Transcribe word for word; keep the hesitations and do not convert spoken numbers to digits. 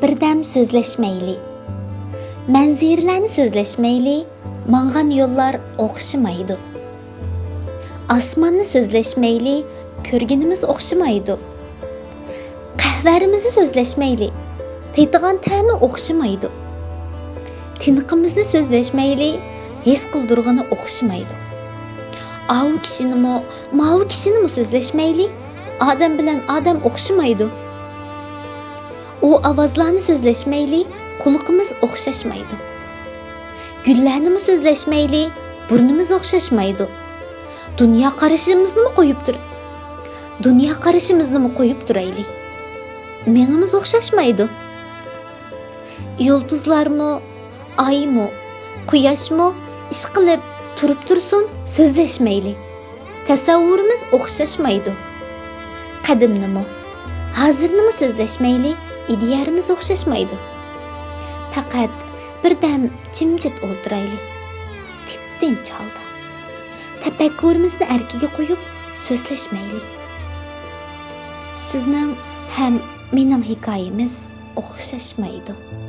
بىردەم سۆزلەشمەيلى. مەنزىرىلەرنى سۆزلەشمەيلى، ماڭغان يوللار ئوخشىمايدۇ. ئاسماننى سۆزلەشمەيلى، كۆرگىنىمىز ئوخشىمايدۇ. قەھۋەرىمىزنى سۆزلەشمەيلى، تېتىغان تەمى ئوخشىمايدۇ. تىنىقىمىزنى سۆزلەشمەيلى، ھېس قىلدۇرغىنى ئوخشىمايدۇ. ئاۋۇ كىشىنىمۇ، ماۋۇ كىشىنىمۇ سۆزلەشمەيلى، ئادەم بىلەن ئادەم ئوخشىمايدۇ. ئۇ ئاۋازلارنى سۆزلەشمەيلى، قۇلىقىمىز ئوخشاشمايدۇ. گۈللەرنىمۇ سۆزلەشمەيلى، بۇرنىمىز ئوخشاشمايدۇ. دۇنيا قارىشىمىزنىمۇ قويۇپ تۇر. دۇنيا قارىشىمىزنىمۇ قويۇپ تۇرايلى. مېڭىمىز ئوخشاشمايدۇ. يۇلتۇزلارمۇ، ئايمۇ، قۇياشمۇ ئىشقىلىپ تۇرۇپ تۇرسۇن، سۆزلەشمەيلى. تەسەۋۋۇرىمىز ئوخشاشمايدۇ. قەدىمنىمۇ، ھازىرنىمۇ سۆزلەشمەيلى، ئىدىيەلىرىمىز ئوخشاشمايدۇ. پەقەت بىردەم جىمجىت ئولتۇرايلى. تىپتىنچ ھالدا. تەپەككۇرىمىزنى ئەركىگە قويۇپ سۆزلەشمەيلى. سىزنىڭ ھەم مېنىڭ ھېكايىمىز ئوخشاشمايدۇ.